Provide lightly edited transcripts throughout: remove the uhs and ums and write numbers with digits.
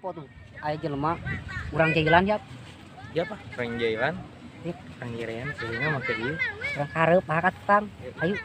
Tempo tuh. Aya jelema urang jailan ya. Ya apa? Urang jailan. Ya. Urang jailan sehingga make ieu. Urang kareup pakat tang. Ayo.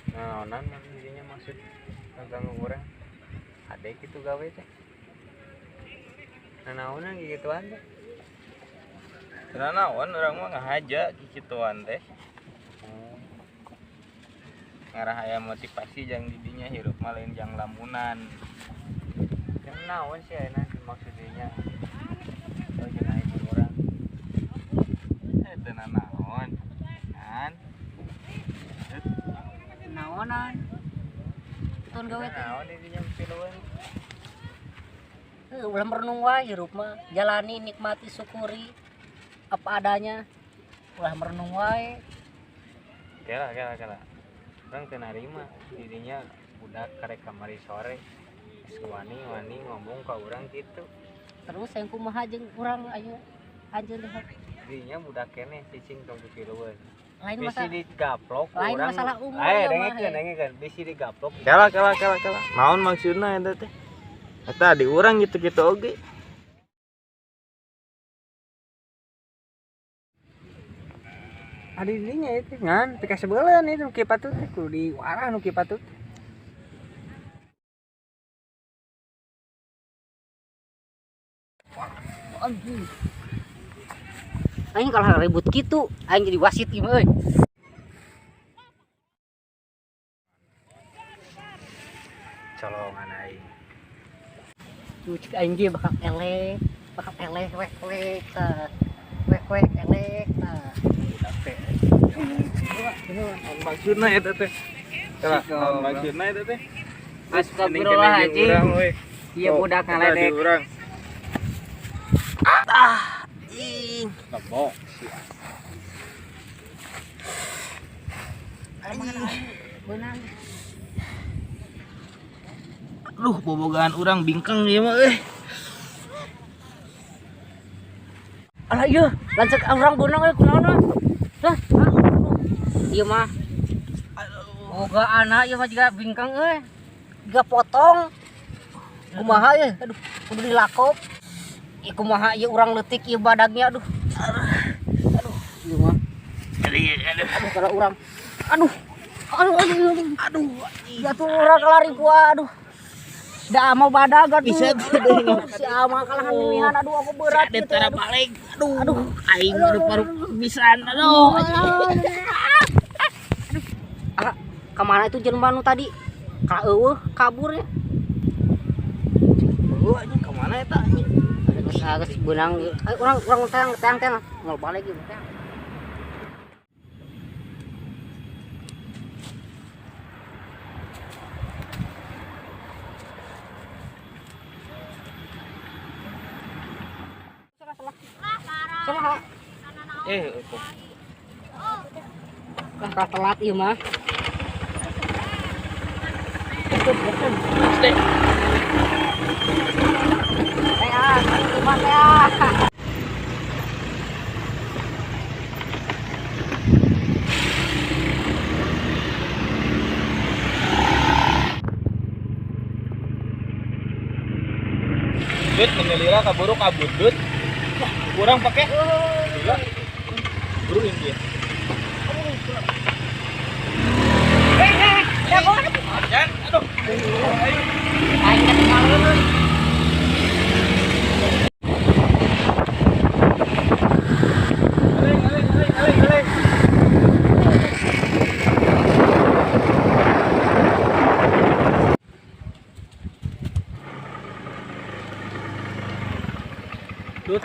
Naonan man dirinya maksud ngaganggu urang. Ade kitu gawe teh. Nanaonan gituan teh. Nanaon urang mah ngahaja kikituan teh. Ngarah aya motivasi jang didinya hirup mah lain jang lamunan. Jang naon sih ayeuna maksud dirinya? Oh jeung aing urang. Teu nanaon. Kan? Naonan. Kiton gawe teh. Naon dirinya piluan. Heuh, ulah merenung wae hirup mah. Jalani, nikmati, syukuri apa adanya. Ulah merenung wae. Kela kela kela. Urang teu narima dirinya budak karek kamari sore. Geus wani-wani ngomong ka urang kitu. Terus yang kumaha jeung urang ayo anjeun teh. Dirinya budak keneh cicing tong pipilueun. Lain Bisi masalah digaplok lain urang. Masalah umur Eh, ya mah. Dengekeun, dengekeun. Bisi digaplok. Kela kela kela kela. Naon maksudna eta teh? Eta di urang gitu-gitu oge. Adi dirinya itu ngan pikasebeuleun itu nu kieu patut teh kudu diwarah nu kieu patut. Anjing. Aing kalau ribut gitu, aing jadi wasit ieu mah euy. Colongan aing. Cucuk aing ge bakal eleh wek wek tah. Wek wek eleh tah. Budak teh. Naon maksudna eta teh? Kela, naon maksudna eta teh? Astagfirullahaladzim. Urang we. Ieu budak Eta di ngaledek. urang. Ah, ing. Lebok. Beunang. Aduh, bobogaan urang bingkeng ieu mah euy. Alah ieu, lanceuk urang beunang euy kunaon mah. Hah? Ieu mah. Boga anak ieu mah jiga bingkang euy. Jiga potong. Kumaha euy? Aduh, kudu dilakop. Ih kumaha ieu urang leutik ieu badagnya aduh. Aduh, ieu mah. Aduh, Aduh kalau urang. Aduh. Aduh aduh aduh. Aduh. Jatuh urang kelari gua aduh. Da mau badag aduh. Bisa Aduh, si ama kalahan mimihan aduh aku berat gitu. tara Aduh. balik. Aduh, Aduh. aing paru-paru pisan. Aduh. Ah, kemana itu jelema nu tadi? Ka eueuh kabur ya. Oh, anjing ka mana eta anjing? Geus geus beunang. Ayo urang urang teang teang teang. Ngol balik ieu teang. Salah salah. Salah. Eh, kok Lah kalah telat ieu mah. Stay. Teh ah, ieu mah teh ah. Dut menelira kaburu kabudut. Wah, kurang pakai. Gila. Buru ini dia. Ajan, aduh. Ayo. Aing ketinggalan euy. Aleng, aleng, aleng, aleng, aleng. Dut,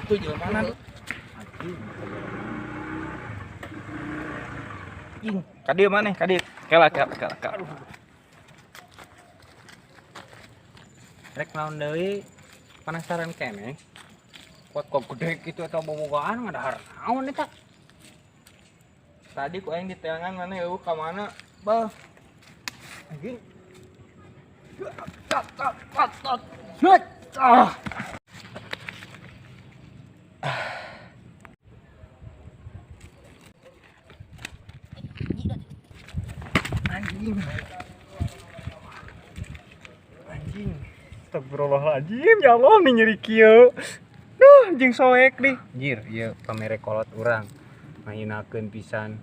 itu jelema mana? Anjing, ka dieu maneh, ka dieu. Kela, kela, kela, kela. Rek naon deui? Penasaran keneh. Kuat kok gede gitu eta bobogaan ngadahar naon eta? Tadi ku aing di teangan mana eueuh ka mana? Bah. Anjing. Ah. Anjing. Anjing. Astagfirullahaladzim, ya Allah nih nyeri kieu. Duh, anjing soek nih. Anjir, ieu pamere kolot urang. Ngahinakeun pisan.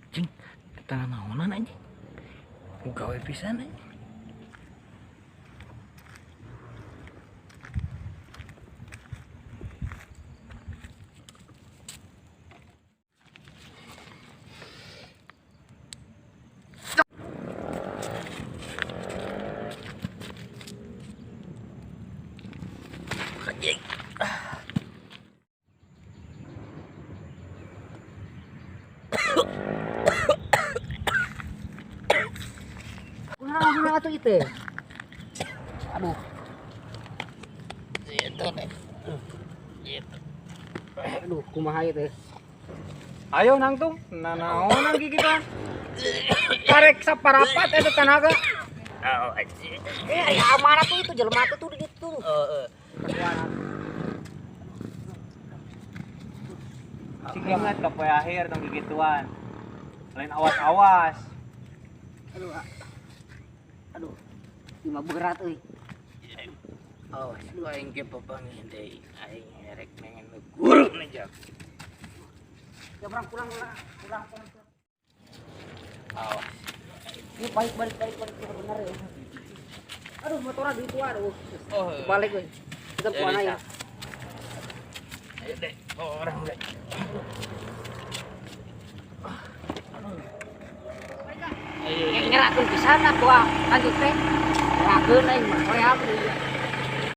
Anjing, tanah naonan anjing. Gawe pisan anjing. Anjing. Kunaon atuh ieu? Aduh. Itu deh. Gitu. Aduh, kumaha ieu teh? Ayo nangtung, nanaonan kita. Karek saparapat eta tanaga. Oh, anjing. Eh, aya amanah tuh itu jelema tuh di ditu. Heeh. Sing ingat ka poe akhir tong gigituan. Lain awas-awas. Aduh. Aduh. Ieu mah berat euy. Awas lu aing ge papanggih deui. Aing erek pengen guru nih jak. Ya orang pulang pulang pulang. Pulang. Awas. Ini balik balik balik balik bener ya. Aduh, motornya di itu aduh. Oh. Balik euy. Kita pulang ya. Ayo deh, orang deh. Ayo ngerakeun pisan atuh lanjut teh. Ngerakeun aing mah hoream deui.